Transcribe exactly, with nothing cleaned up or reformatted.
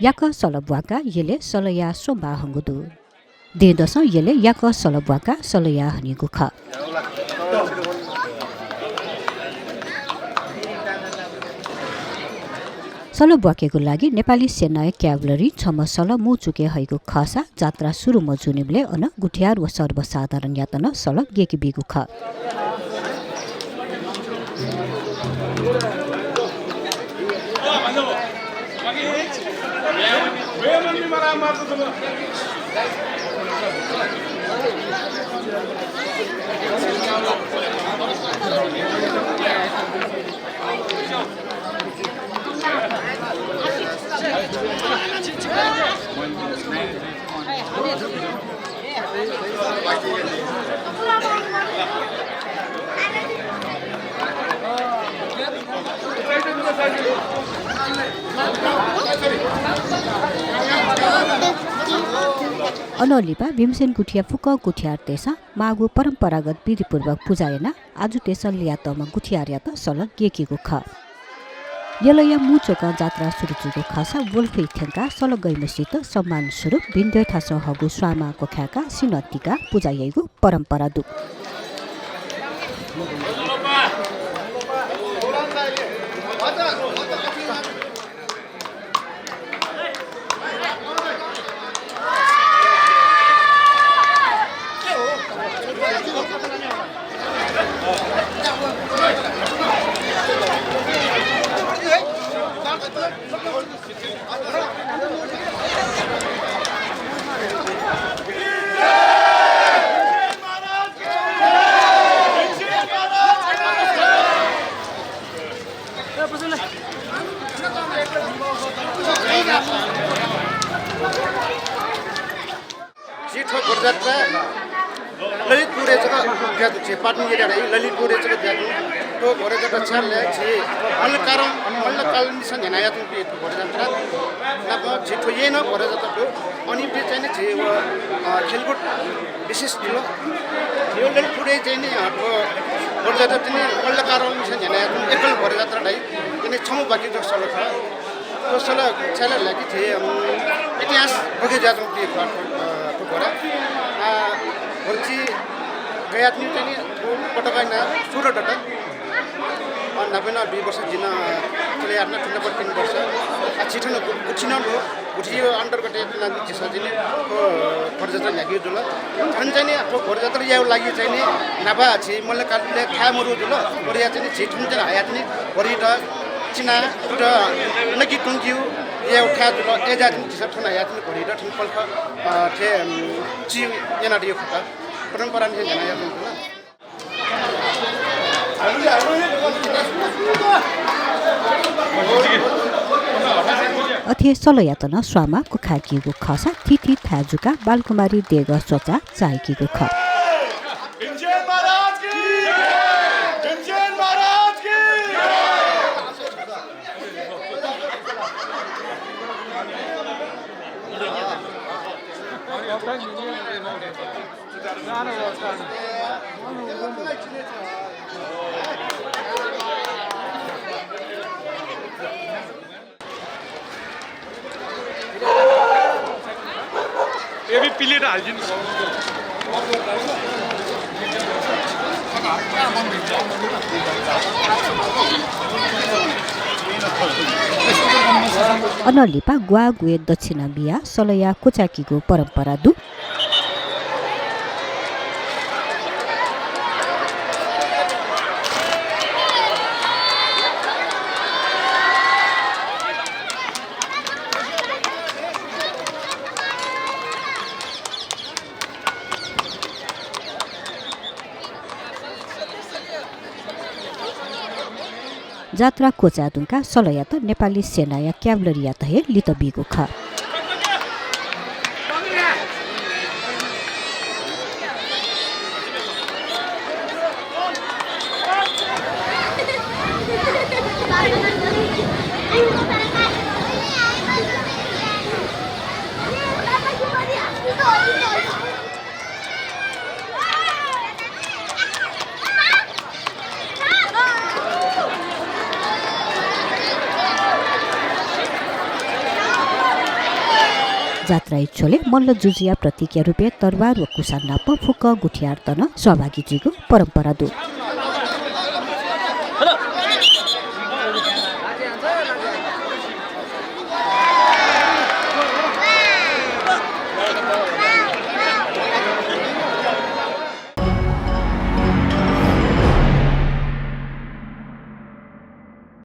याकः सल ब्वाकाः यलय् सलया स्वम्ह हंगु दु। दँय्‌दसं यलय् याकः सल ब्वाकाः सलया हनीगु खः। सल ब्वाकेगु लागि नेपाली सेनाया cavalry छम्ह सल मू चुकय् हइगु खःसा जात्रा सुरु मजूनिबलय् अन गुथियार व सर्वसाधारणयात नं सल ग्यय्‌के बीगु खः। अनं लिपा भीमसेन गुथिया फुक्क गुथियारतय्‌सं माःगु परम्परागत विधिपूर्वक पुजा यानाः आजुतय्‌सं ल्ययातःम्ह गुथियारयात सल ग्यय्‌केगु खः। यलया मू चुकं जात्रा सुरु जूगु खःसा वलफुइ थ्यंकाः सल गइम्हसित सम्मान स्वरूप भिंद्वः थासं हःगु स्वांमा क्वखाय्‌काः सिन्हः तिकाः पुजा याइगु परम्परा दु। झी थ्व घोडाजात्रा ललितपुरय् जक जुयाच्वं, झी पाटन एरिया धाइ ललितपुरय् जक जुयाच्वं। थ्व घोडाजात्रा छाय् धाःसा झी मल्लकालं, मल्लकालंनिसें न्ह्यानाच्वंपिं थ्व घोडाजात्रा नाप झी थ्व येँय् नं घोडाजात्रा दु। अन इपिं चाहिँ नि झी व, अ, खेलकुद विशेष जुल। झी ललितपुरय् चाहिँ नि, अ, थ्व घोडाजात्रा चाहिँ नि मल्लकालंनिसें न्ह्यानाच्वंगु एकल घोडाजात्रा धाइ। चाहिँ नि छम्ह बाकी जक सल खः। थ्व सल छाय् धाःसा झी, अम, इतिहास बगे जुयाच्वंपिं खः, अ, थ्व घोडा। अ, घोडा झी गयाच्वंगु चाहिँ नि थ्व पटक यानाः सोह्र दत। अ, न्हापा नं दुई वर्ष जिं, अ, चले याना थुनापट्टि तीन वर्ष। अ, झी थन गु-, गुथि नं दु। गुथि अन्तर्गत याना झीसं चाहिँ नि, अ, घोडाजात्रा न्ह्याकेगु जुल। थन चाहिँ नि थ्व घोडाजात्रा यायेगु लागि चाहिँ नि न्हापा झी मल्लकालंय् थाय् मदु जुल। अथे यानाः चाहिँ नि झी थन चाहिँ नि हयाः चाहिँ नि घोडात चिनाः उत नकिं त्वंकेगु यायेगु थाय् जुल। अय्‌जुयाः चाहिँ नि झीसं थन हयाः चाहिँ नि घोडात थन पलख, अ, थें, अम, चिं यानातयागु खः। परम्परां थें न्ह्यानातयागु जुल। अथे हे सलयात नं स्वांमा क्वखाय्‌कीगु खःसा थीथी थाय् जुकाः बालकुमारी देगः स्वचाः चाःहिकीगु खः। भीमसेन महाराज की! भीमसेन महाराज की! ए, अबि प्लेट हालिदिनु। अनं लिपा ग्वाः ग्वय् दक्षिणा बियाः सलया क्वचाय्‌कीगु परम्परा दु। जात्रा क्वचाये धुंकाः सलयात नेपाली सेनाया क्याभलरीयात हे लित बीगु खः। जात्राया झ्वलय् मल्ल जुजुया प्रतीकया रूपय् तरवार व कुसा नाप फुक्क गुठियारत नं सहभागी जुइगु परम्परा दु।